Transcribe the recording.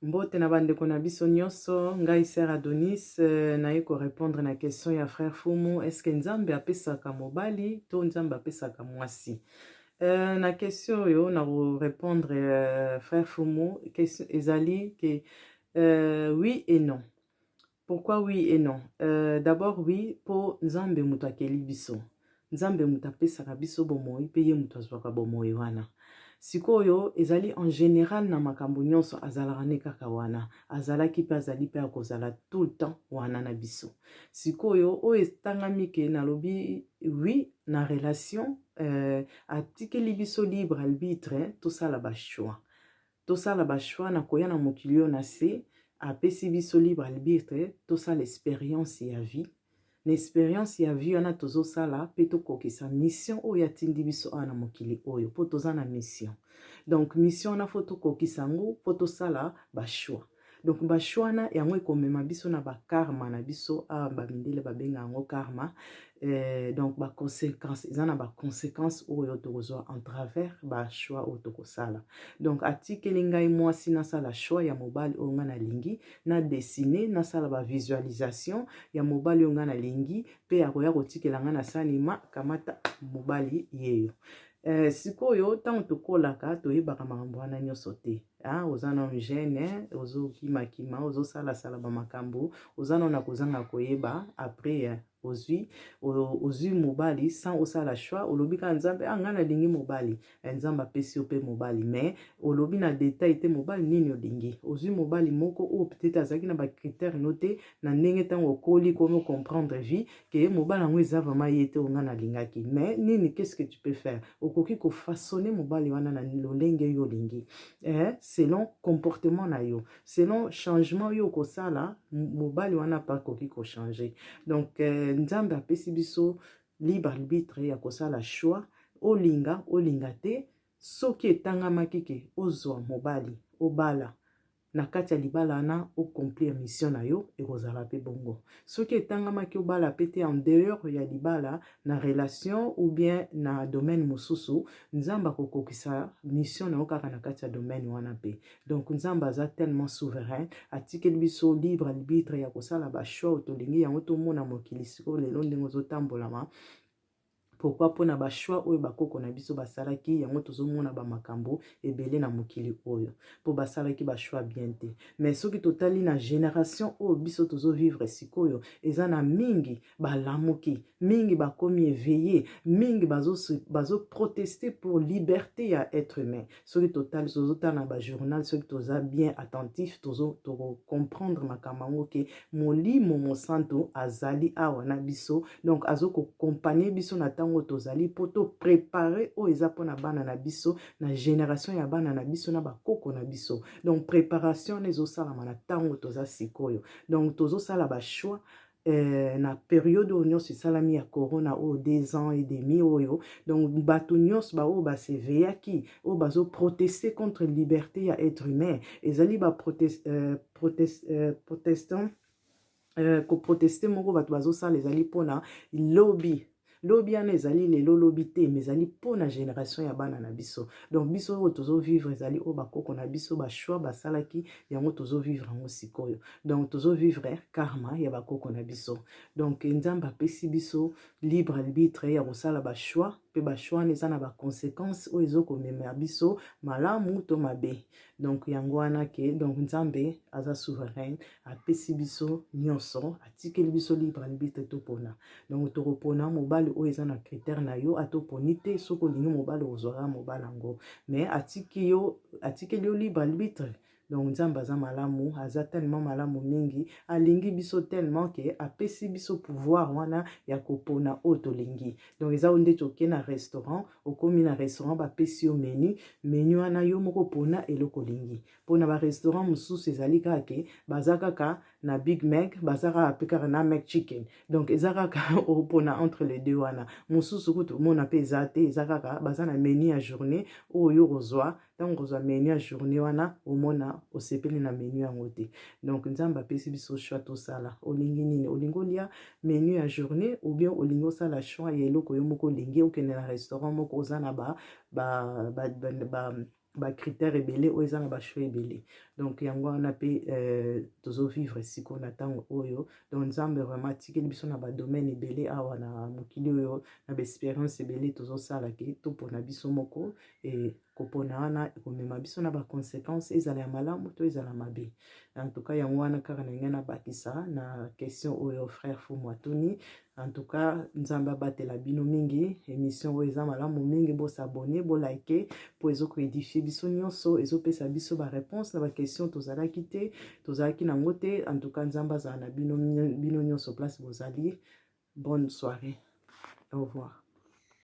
Mbote na bandeko na biso nyonso, ngai Sœur Adonis naye ko répondre na question ya frère Fumu, est-ce que Nzambe apesaka mobali to Nzambe apesaka mwasi? Na question oyo na ko répondre frère Fumu, question ezali ke oui et non. Pourquoi oui et non? D'abord oui, po Nzambe moto akeli biso. Nzambe moto apesaka biso bomoi mpe ye moto azwaka bomoi wana. Sikoyo ezali en général na makambo nyonso azalaka ne kaka wana. Azalaki mpe azali mpe akozala tout le temps wana na biso. Sikoyo oyo etangami ke nalobi oui na relation, atikeli biso libre arbitre tosala ba choix. Tosala ba choix na koya na mokili oyo na se, apesi biso libre arbitre tosala expérience ya vie. Na expérience ya vie wana tozosala mpe tokokisa mission oyo atindi biso awa na mokili oyo, mpo toza na mission. Donc mission wana faut tokokisa yango mpo tosala ba choix. Donc ba choix wana yango ekomema biso na ba karma na biso awa, bamindele babenga yango karma. Donc ba conséquence, eza na ba conséquence oyo tokozwa en travers ba choix oyo tokosala. Donc atikeli ngai mwasi nasala choix ya mobali oyo ngai nalingi, na dessine, nasala ba visualisation ya mobali oyo ngai nalingi, mpe akoya kotikela ngai na sanima kamata mobali yeyo. Sikoyo ntango tokolaka toyebaka makambo wana nyonso te. Ah, oza nano jeune, ozokimakima, ozosalasala bamakambo, oza nano na kozanga koyeba. Après ozwi mobali sans osala choix, olobi kaka Nzambe, ah, ngai nalingi mobali. Nzambe apesi yo mpe mobali, mais olobi na détail te mobali nini olingi. Ozwi mobali moko oyo peut-être azalaki na ba critère no te, na ndenge ntango okoli komi comprendre vie ke mobali yango eza vraiment ye te oyo ngai nalingaki. Mais nini, qu'est-ce que tu peux faire? Okoki kofaçonner mobali wana na lolenge yo olingi, selon comportement na yo, selon changement oyo okosala, mobali wana mpe akoki kochanger. Donc Nzambe apesi biso libre arbitre ya kosala choix, olinga olinga te. Soki etangamaki ke ozwa mobali, obala, na kati ya libala wana oaccomplir mission na yo, ekozala mpe bongo. Soki etangamaki obala pe te, en dehors ya libala, na relation ou bien na domaine mosusu, Nzambe akokokisa mission na yo kaka na kati ya domaine wana mpe. Donc Nzambe aza tellement souverain, atikeli biso libre arbitre ya kosala ba choix oyo tolingi. Yango tomona mokili sikoyo lelo ndenge ozotambolama. Pourquoi? Mpona ba choix oyo bakoko na biso basalaki, yango tozomona bamakambo ebele na mokili oyo, mpo basalaki ba choix bien te. Mais soki totali na génération oyo biso tozovivre sikoyo, eza na mingi balamuki, mingi bakomi éveillé, mingi bazoprotester bazo pour liberté ya être humain. Soki totali, tozotala na ba journal, soki toza bien attentif, tokocomprendre makambo yango ke Molimo Mosantu azali awa na biso. Donc azokoaccompagner biso na ntango tozali mpo toprépare oyo eza mpona bana na biso, na génération ya bana na biso, na bakoko na biso. Donc préparation wana ezosalama na ntango toza sikoyo. Donc tozosala ba choix na période oyo nyonso esalami ya corona oyo, 2 ans et demi oyo. Donc bato nyonso baoyo baseveyaki, oyo bazoprotester contre liberté ya être humain, ezali baprotestant protestant koprotester moko bato bazosala ezali mpona lobi. Lobi wana ezali lelo lobi te, mais ezali mpona génération ya bana na biso. Donc biso oyo tozovivre ezali oyo bakoko na biso ba choix basalaki, yango tozovivre yango sikoyo. Donc tozovivre karma ya bakoko na biso. Donc Nzambe apesi biso libre arbitre ya kosala ba choix, mpe ba choix wana eza na ba conséquence oyo ezokomema biso malamu to mabe. Donc yango wana ke donc Nzambe aza souverain, apesi biso nyonso, atikeli biso libre arbitre topona. Donc tokopona mobali oyo eza na critère na yo, ata oponi te. Soki olingi mobali, ozwaka mobali yango, mais atiki yo, atikeli yo libre arbitre. Donc Nzambe aza malamu, aza tellement malamu mingi, alingi biso tellement ke apesi biso pouvoir wana ya kopona oyo tolingi. Donc eza oyo ndeti okei na restaurant, okomi na restaurant, bapesi yo menu. Menu wana yo moko pona eloko olingi. Mpona ba restaurant mosusu ezali kaka ke baza kaka na Big Mac, baza kaka mpe kaka na Mac Chicken. Donc eza kaka opona entre les deux wana. Mosusu kutu omona mpe eza te, eza kaka baza na menu ya journée oyo kozwa. Ntango kozwa menu ya journée wana, omona osepeli na menu yango te. Donc Nzambe apesi biso choix tosala. Olingi nini? Olingi olia menu ya journée ou bien olingi osala choix ya eloko yo moko olingi, okende na restaurant moko oza na ba, ba, ba, ba, ba. Bacritère ebele oyo eza na bachoix ebele. Donc yango wana mpe tozovivre sikoyo na ntango oyo. Donc Nzambe vraiment atikeli biso na badomaine ebele awa na mokili oyo, na baexpérience ebele tozosala ke topona biso moko. E kopona wana ekomema biso na baconséquence, ezala ya malamu to ezala mabe. En tout cas, yango wana kaka na ngai nabakisa na question oyo frère Fumu atuni. En tout cas, Nzambe abatela bino mingi. Émission oyo eza malamu mingi. Bos'abonner, bolike, mpo ezokoédifier biso nyonso, ezopesa biso baréponse na baquestion tozalaki te, tozalaki nango te. En tout cas, Nzambe azala na bino, bino nyonso place bozali. Bonne soirée, au revoir.